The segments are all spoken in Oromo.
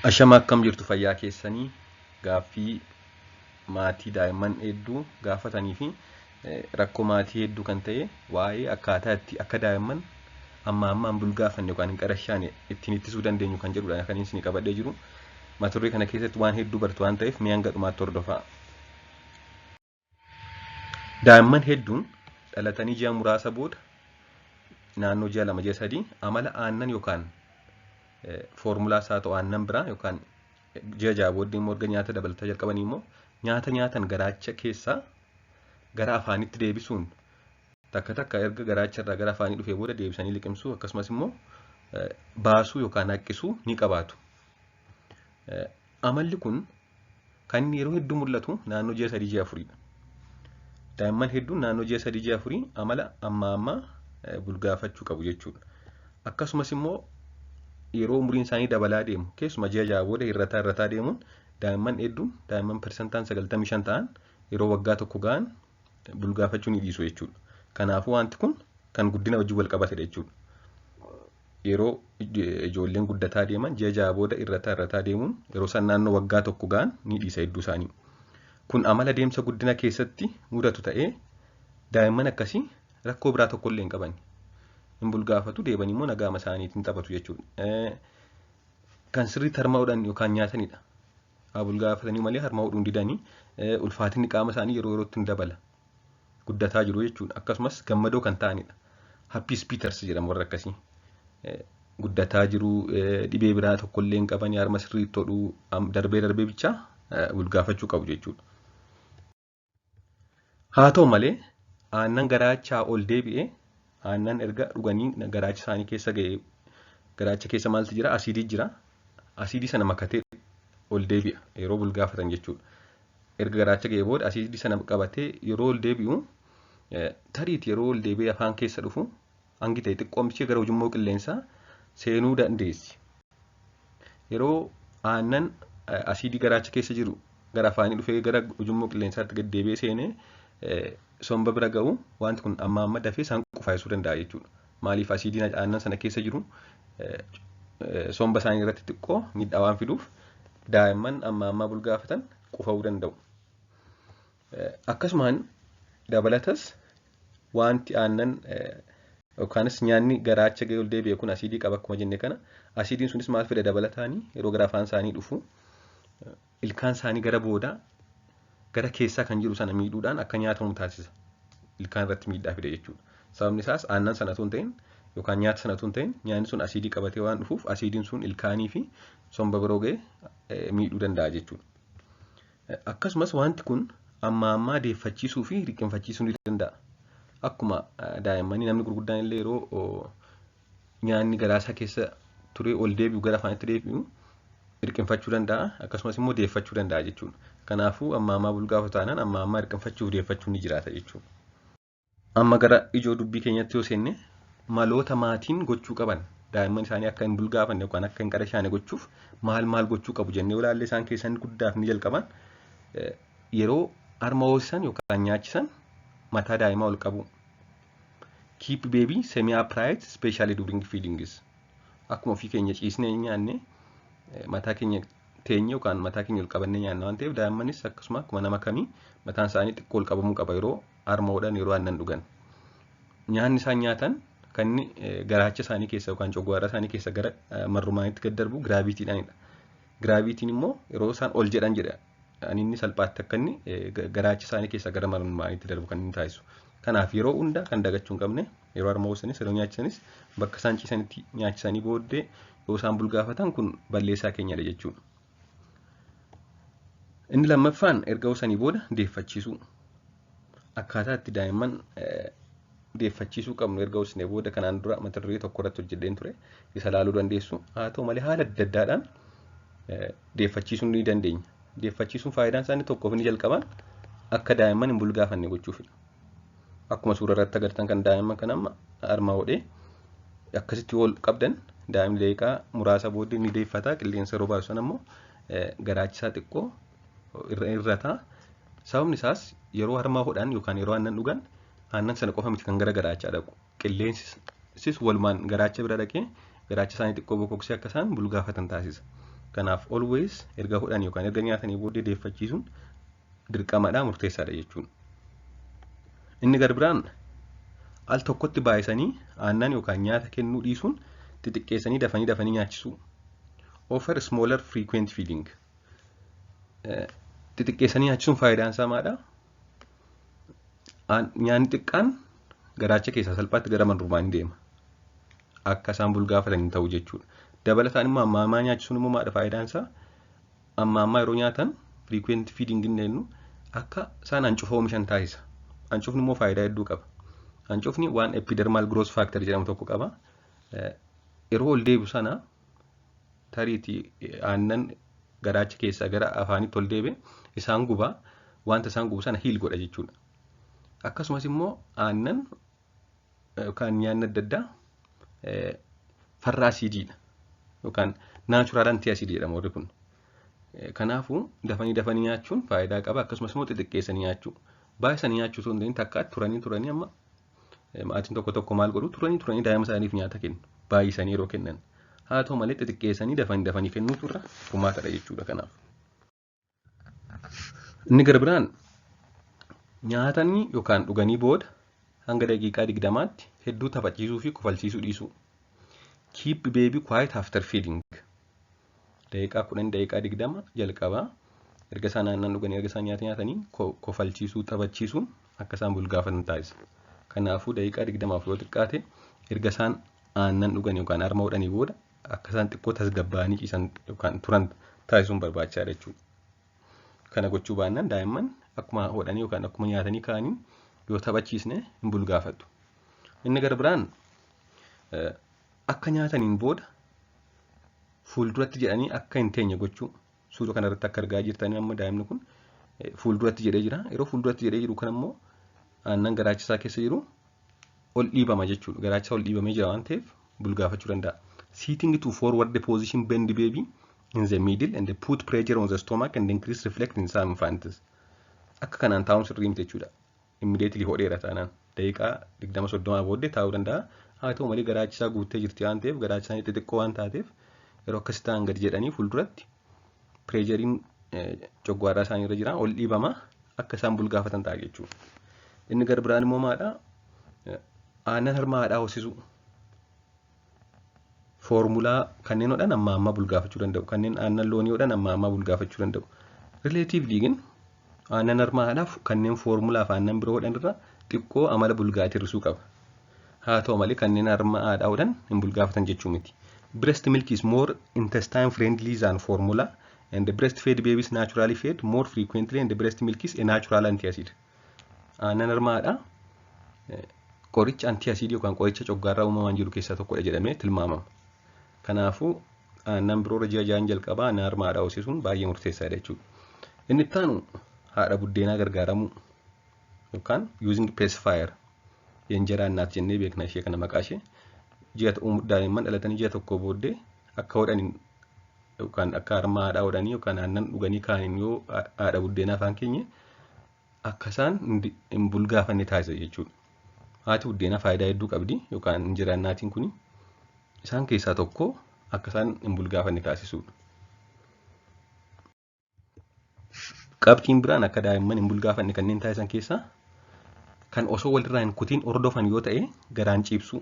Ashama, akkam jirtu? Fayyaa keessanii? Gaaffii maatii daa'imman hedduu gaafatanii fi rakkoo maatii hedduu kan ta'e, waa'ee akkaataa itti akka daa'imman amma ammaan bulgaafanne yookaan hin qarashaane ittiin ittisuu dandeenyu kan jedhudha kan isin qabadhee jiru. Mata duree kana keessatti waan hedduu bartu waan ta'eef, mee hanga dhumaatti hordofaa. Daa'imman hedduun dhalatanii ji'a muraasa booda, naannoo ji'a 2, ji'a 3, amala aannan yookaan foormulaas haa ta'u aannan biraa, yookaan ji'a 6 booddee immoo erga nyaata dabalataa jalqabanii immoo nyaata nyaatan garaacha keessaa gara afaanitti deebisuun, takka takka erga garaacha irraa gara afaanii dhufee booda deebisanii liqimsuu, akkasumas immoo baasuu yookaan haqqisuu ni qabaatu. Amalli kun kan inni yeroo hedduu mul'atu naannoo ji'a 3, ji'a 4dha. Daa'imman hedduun naannoo ji'a 3, ji'a 4 amala amma ammaa bulgaafachuu qabu jechuudha. Akkasumas immoo yeroo umuriin isaanii dabalaa deemu, keessumaa ji'a 6 booda hir'ataa hir'ataa deemuun, daa'imman hedduun, daa'imman persentaan 95 ta'an, yeroo waggaa 1 ga'an bulgaafachuu ni dhiisu jechuudha. Kanaafuu wanti kun kan guddina wajjin wal qabatedha jechuudha. Yeroo ijoolleen guddataa deeman, ji'a 6 booda hir'ataa hir'ataa deemuun, yeroo isaan naannoo waggaa 1 ga'an ni dhiisa hedduu isaanii. Kun amala deemsa guddina keessatti mudatu ta'ee, daa'imman akkasii rakkoo biraa tokko illee hin qaban. Hin bulgaafatu, deebanii immoo nagaama isaaniitiin taphatu jechuudha. Kan sirriitti harma hodhan yookaan nyaatanidha. Haa bulgaafatanii malee harma hodhuu hin didanii, ulfaatinni qaama isaanii yeroo yerootti hin dabala. Guddataa jiru jechuudha. Akkasumas gammadoo kan ta'anidha. Happy spitters jedhamu warra akkasii. Guddataa jiru, dhibee biraa tokkollee hin qaban, harma sirriitti hodhuu, darbee darbee bichaa bulgaafachuu qabu jechuudha. Haa ta'u malee, aannan garaachaa ol deebi'ee, aannan erga dhuganii garaacha isaanii keessa ga'e, garaacha keessa maaltu jira? Asiidii jira. Asiidii sana makatee ol deebi'a yeroo bulgaafatan jechuudha. Erga garaacha ga'e booda asiidii sana qabatee yeroo ol deebi'u, tariiti yeroo ol deebi'ee afaan keessa dhufu hangi ta'e xiqqoomishee gara ujummoo qilleensaa seenuu dandeessi. Yeroo aannan asiidii garaacha keessa jiru gara afaanii dhufee gara ujummoo qilleensaatti gad deebi'ee seenee somba bira ga'u, wanti kun amma amma dafee isaan qufaayisuu danda'a jechuudha. Maaliif? Asiidiin aannan sana keessa jiru somba isaanii irratti xiqqoo miidhaa waan fiduuf, daa'imman amma ammaa bulgaafatan qufa'uu danda'u. Akkasumaan dabalatas wanti aannan yookaanis nyaanni garaacha ga'ee ol deebi'e kun asiidii qaba akkuma jenne kana, asiidiin sunis maal fida dabalataanii? Yeroo gara afaan isaanii dhufu ilkaan isaanii gara boodaa gara keessaa kan jiru sana miidhuudhaan akka nyaatamu taasisa. Ilkaan irratti miidhaa fida jechuudha. Sababni isaas aannan sana osoo hin ta'in yookaan nyaata sana osoo hin ta'in, nyaanni sun asiidii qabatee waan dhufuuf, asiidiin sun ilkaanii fi somba biroo ga'e miidhuu danda'a jechuudha. Akkasumas wanti kun amma ammaa deeffachiisuu fi riqinfachiisuu ni danda'a. Akkuma daa'immanii, namni gurguddaan illee yeroo nyaanni garaasaa keessa turee ol deebi'u, gara afaanitti deebi'u, hirqinfachuu danda'a, akkasumas immoo deeffachuu danda'a jechuudha. Kanaafuu amma ammaa bulgaafa taanaan amma ammaa hirqinfachuu fi deeffachuun ni jiraata jechuudha. Amma gara ijoo dubbii keenyatti yoo seenne, maloota maatiin gochuu qaban daa'imman isaanii akka hin bulgaafanne yookaan akka hin qarashaane gochuuf maal maal gochuu qabu jennee ilaalle, isaan keessaa inni guddaaf ni jalqaban yeroo harma hoosisan yookaan nyaachisan mataa daa'imaa ol qabu. Keep baby semi upright, especially during feedings. Akkuma ofii keenya ciisnee nyaanne, mataa keenya teenye yookaan mataa keenya ol qabannee nyaanna waan ta'eef, daa'immanis akkasuma akkuma nama kamii mataan isaanii xiqqoo ol qabamuu qaba yeroo harma hodhan, yeroo aannan dhugan. Nyaanni isaan nyaatan kan inni garaacha isaanii keessa yookaan coggaarraa isaanii keessa gara marrumaanitti gad darbu gravitydhaanidha. Gravityn immoo yeroo isaan ol jedhan jedha ani inni salphaatti akka inni garaacha isaanii keessa gara marrumaanitti darbu kan inni taasisu. Kanaaf yeroo hunda kan dagachuu hin qabne, yeroo harma hoosisanis yeroo nyaachisanis, bakka isaan ciisanitti nyaachisanii booddee yoo isaan bulgaafatan kun balleessaa keenyadha jechuudha. Inni lammaffaan erga hoosanii booda deeffachiisuu. Akkaataa itti daa'imman deeffachiisuu qabnu erga hoosisnee booda kanaan dura mata duree tokko irratti hojjedheen ture, isa ilaaluu dandeessu. Haa ta'u malee, haala adda addaadhaan deeffachiisuu ni dandeenya. Deeffachiisuun faayidaan isaanii tokkoof inni jalqaban akka daa'imman hin bulgaafanne gochuufidha. Akkuma suura irratti agartan kan daa'imman kan amma harma hodhee akkasitti ol qabdan, daa'imni daqiiqaa muraasa booddee ni deeffata. Qilleensa yeroo baasu sana immoo garaachisaa xiqqoo irrata. Sababni isaas yeroo harma hodhan yookaan yeroo aannan dhugan, aannan sana qofa miti kan gara garaachaa dhaqu. Qilleensis walumaan garaacha bira dhaqee garaacha isaanii xiqqoo bokoksee akka isaan bulgaafatan taasisa. Kanaaf always erga hodhan yookaan erga nyaatanii booddee deeffachiisuun dirqamadha, murteessaadha jechuudha. Inni gara biraan al tokkotti baay'isanii aannan yookaan nyaata kennuu dhiisuun xixiqqeessanii dafanii dafanii nyaachisuu. Offer smaller frequent feeding. Xixiqqeessanii nyaachisuun faayidaan isaa maadha? Nyaanni xiqqaan garaacha keessaa salphaatti gara marrumaanii deema. Akka isaan bulgaafatan hin ta'u jechuudha. Dabalataan immoo amma ammaa nyaachisuun immoo maadha faayidaan isaa? Amma ammaa yeroo nyaatan, frequent feeding hin jennu, akka isaan hancufa oomishan taasisa. Hancufni immoo faayidaa hedduu qaba. Hancufni waan epidermal growth factor jedhamu tokko qaba. Yeroo ol deebi'u sana tariitii aannan garaacha keessaa gara afaanitti ol deebi'e isaan gubaa, wanta isaan gubu sana heal godha jechuudha. Akkasumas immoo aannan yookaan nyaanni adda addaa farra asiidiidha yookaan natural anti acidii jedhama warri kun. Kanaafuu dafanii dafanii nyaachuun faayidaa qaba, akkasumas immoo xixiqqeessanii nyaachuu. Baay'isanii nyaachuu osoo hin ta'in takkaatti turanii turanii. Amma maatiin tokko tokko maal godhu? Turanii turanii daa'ima isaaniif nyaata kennu, baay'isanii yeroo kennan. Haa ta'u malee xixiqqeessanii dafanii dafanii kennuutu irra furmaatadha jechuudha kanaaf. Inni gara biraan nyaatanii yookaan dhuganii booda hanga daqiiqaa 20tti hedduu taphachiisuu fi kofalchiisuu dhiisuu. Keep baby quiet after feeding. Daqiiqaa 10, daqiiqaa 20 jalqabaa erga isaan aannan dhuganii, erga isaan nyaata nyaatanii kofalchiisuu, taphachiisuun akka isaan bulgaafatan taasisa. Kanaafuu daqiiqaa 20f yoo xiqqaate erga isaan aannan dhugan yookaan harma hodhanii booda akka isaan xiqqoo tasgabbaa'anii ciisan yookaan turan taasisuun barbaachisaadha jechuudha. Kana gochuu baannaan daa'imman akkuma hodhanii yookaan akkuma nyaatanii ka'anii yoo taphachiisne hin bulgaafatu. Inni gara biraan akka nyaataniin booda fuulduratti jedhanii akka hin teenye gochuu. Suura kanarratti akka argaa jirtanii amma daa'imni kun fuulduratti jedhee jira. Yeroo fuulduratti jedhee jiru kan immoo aannan garaachisaa keessa jiru ol dhiibama jechuudha. Garaachisaa ol dhiibamee jira waan ta'eef bulgaafachuu danda'a. Sitting to forward position bend baby in the middle and put pressure on the stomach and increase reflux in some infants. Akka kanaan taa'uun sirrii miti jechuudha. Immediately hodheera taanaan daqiiqaa 20, 30 booddee taa'uu danda'a. Haa ta'u malee garaachisaa guuttee jirti waan ta'eef, garaachisaan xixiqqoo waan taateef, yeroo akkas ta'an gadi jedhanii fuulduratti pressureiin coggaarraa isaanii irra jira ol dhiibama, akka isaan bulgaafatan ta'a jechuudha. Inni gara biraan immoo maadha? Aannan harma haadhaa hoosisuu. Formula kanneen hodhan amma ammaa bulgaafachuu danda'u. Kanneen aannan loonii hodhan amma ammaa bulgaafachuu danda'u. Relatively gin aannan harma haadhaaf kanneen formulaaf aannan biroo hodhan irra xiqqoo amala bulgaatii hir'isuu qaba. Haa ta'u malee kanneen harma haadhaa hodhan hin bulgaafatan jechuu miti. Breast milk is more intestine friendly than formula and the breastfed babies naturally fed more frequently and the breast milk is a natural antiacid. Aannan harma haadhaa qoricha antiacidii yookaan qoricha coggaarraa uumamaan jiru keessaa tokkodha jedhamee tilmaamama. Kanaafuu aannan biroorra ji'a 6n jalqabaa aannan harma haadhaa hoosisuun baay'ee murteessaadha jechuudha. Inni itti aanu haadha buddeenaa gargaaramuu yookaan using pacifier, የእንጀራ እናት jennee beekna ishee kana maqaa ishee. Ji'a daa'imman dhalatanii ji'a tokko booddee akka hodhaniin yookaan akka harma haadhaa hodhanii yookaan aannan dhuganii kaaniin yoo haadha buddeenaa afaan keenye akka isaan hin bulgaafanne taasisa jechuudha. Haati buddeenaa faayidaa hedduu qabdi yookaan እንጀራ እናtiin kuni isaan keessaa tokko akka isaan hin bulgaafanne taasisuudha. Qabxiin biraan akka daa'imman hin bulgaafanne kanneen taasisan keessaa kan osoo walirraa hin kutiin hordofan yoo ta'e garaan ciibsuu.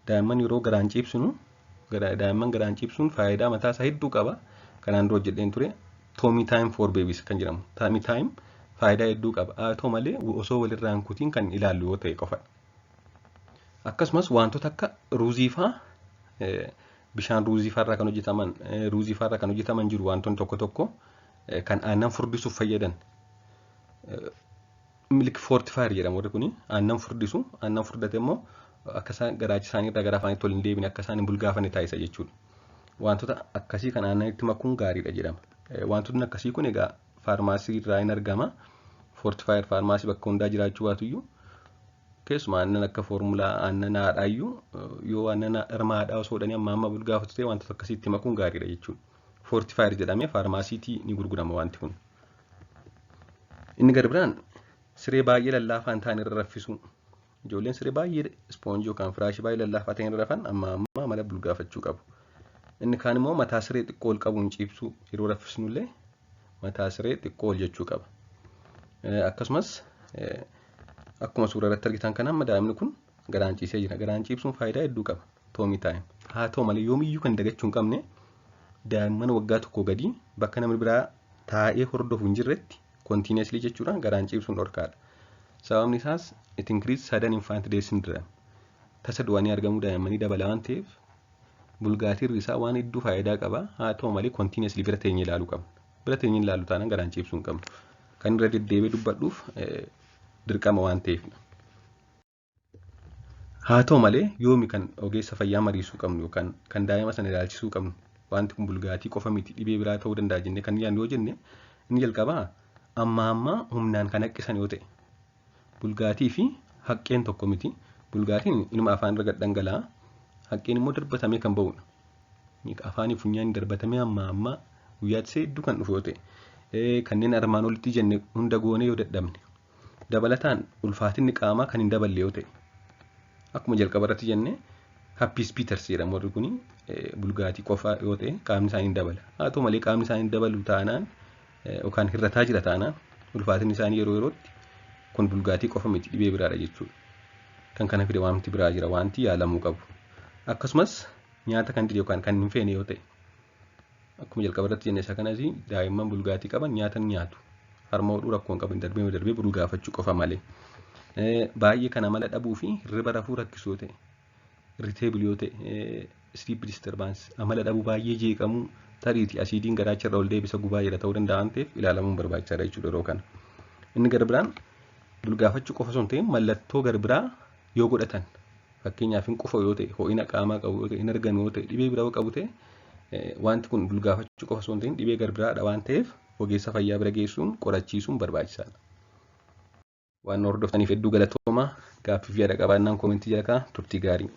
Daa'imman yeroo garaan ciibsinu, daa'imman garaan ciibsuun faayidaa mataa isaa hedduu qaba. Kanaan dura hojjedheen ture. Tummy time for babies kan jedhamu. Tummy time faayidaa hedduu qaba. Haa ta'u malee osoo walirraa hin kutiin kan ilaallu yoo ta'e qofadha. Akkasumas wantoota akka ruuzii fa'aa, bishaan ruuzii fa'aa kan hojjetaman, ruuzii fa'aa kan hojjetaman jiru, wantoonni tokko tokko kan aannan furdisuuf fayyadan. Milk fortifier jedhamu warri kuni aannan furdisu. Aannan furdate immoo akka isaan garaacha isaanii irraa gara afaanitti ol hin deebine, akka isaan hin bulgaafanne taasisa jechuudha. Wantoota akkasii kan aannanitti makuun gaariidha jedhama. Wantoonni akkasii kun egaa faarmaasii irraa hin argama. Fortifier faarmaasii bakka hundaa jiraachuu baatuyyuu, keessumaa aannan akka formula, aannan haadhaayyuu, yoo aannan harma haadhaa osoo hodhanii amma amma bulgaafatu ta'e wantoota akkasiitti makuun gaariidha jechuudha. Fortifier jedhamee faarmaasiitii ni gurgurama wanti kun. Inni gara biraan siree baay'ee lallaafaa hin taane irra raffisuu. Ijoolleen siree baay'ee ispoonjii yookaan firaashii baay'ee lallaafaa ta'e irra rafan amma amma amala bulgaafachuu qabu. Inni kaan immoo mataa siree xiqqoo ol qabuun ciibsuu, yeroo raffisnullee mataa siree xiqqoo ol jechuu qaba. Akkasumas akkuma suura irratti argitan kana amma daa'imni kun garaan ciisee jira. Garaan ciibsuun faayidaa hedduu qaba. Tummy time. Haa ta'u malee, yoomiyyuu kan dagachuu hin qabne, daa'imman waggaa 1 gadii bakka namni biraa taa'ee hordofu hin jirretti continuously jechuudha garaan ciibsuun dhorkaadha. Sababni isaas it increase sudden infant death syndrome. Tasa du'anii argamuu daa'immanii dabala waan ta'eef, bulgaatiin isaa waan hedduu faayidaa qaba. Haa ta'u malee, continuously bira teenyee ilaaluu qabna. Bira teenyee ilaallu taanaan garaan ciibsuu hin qabnu. Kan irra deddeebi'ee dubbadhuuf dirqama waan ta'eef. Haa ta'u malee, yoomi kan ogeessa fayyaa mariisuu qabnu yookaan kan daa'ima sana ilaalchisuu qabnu, wanti kun bulgaatii qofa miti, dhibee biraa ta'uu danda'a jennee kan yaadnu yoo jenne, inni jalqabaa amma amma humnaan kan haqqisan yoo ta'e. Bulgaatii fi haqqeen tokko miti. Bulgaatiin inuma afaan irra gad dhangala'a. Haqqeen immoo darbatamee kan ba'udha. Afaanii funyaan darbatamee amma amma guyyaatti hedduu kan dhufu yoo ta'e, kanneen armaan olitti jenne hunda goonee yoo dadhabne, dabalataan ulfaatinni qaamaa kan hin daballe yoo ta'e, akkuma jalqaba irratti jenne happy spitters jedhamu warri kuni, bulgaatii qofa yoo ta'e qaamni isaanii hin dabala. Haa ta'u malee, qaamni isaanii hin dabalu taanaan yookaan hir'ataa jira taanaan ulfaatinni isaanii yeroo yerootti, kun bulgaatii qofa miti, dhibee biraadha jechuudha. Kan kana fide wanti biraa jira wanti yaalamuu qabu. Akkasumas nyaata kan dide yookaan kan hin feene yoo ta'e, akkuma jalqaba irratti jenne isa kanas, daa'imman bulgaatii qaban nyaata ni nyaatu. Harma hodhuu rakkoo hin qaban, darbee darbee bulgaafachuu qofa malee. Baay'ee kan amala dhabuu fi hirriba rafuu rakkisuu yoo ta'e, irritable yoo ta'e, sleep disturbance, amala dhabuu, baay'ee jeeqamuu, tariitii asiidiin garaacha irra ol deebisa gubaa jira ta'uu danda'a waan ta'eef ilaalamuun barbaachisaadha jechuudha yeroo kana. Inni gara biraan bulgaafachuu qofa osoo hin ta'in mallattoo gara biraa yoo godhatan, fakkeenyaaf hin qufa yoo ta'e, ho'ina qaamaa qabu yoo ta'e, hin arganu yoo ta'e, dhibee biraa yoo qabu ta'e, wanti kun bulgaafachuu qofa osoo hin ta'in dhibee gara biraadha waan ta'eef ogeessa fayyaa bira geessuun qorachiisuun barbaachisaadha. Waan hordoftaniif hedduu galatoomaa. Gaaffiif yaada qabaannaan koomentii jala kaa'aa. Turtii gaarii.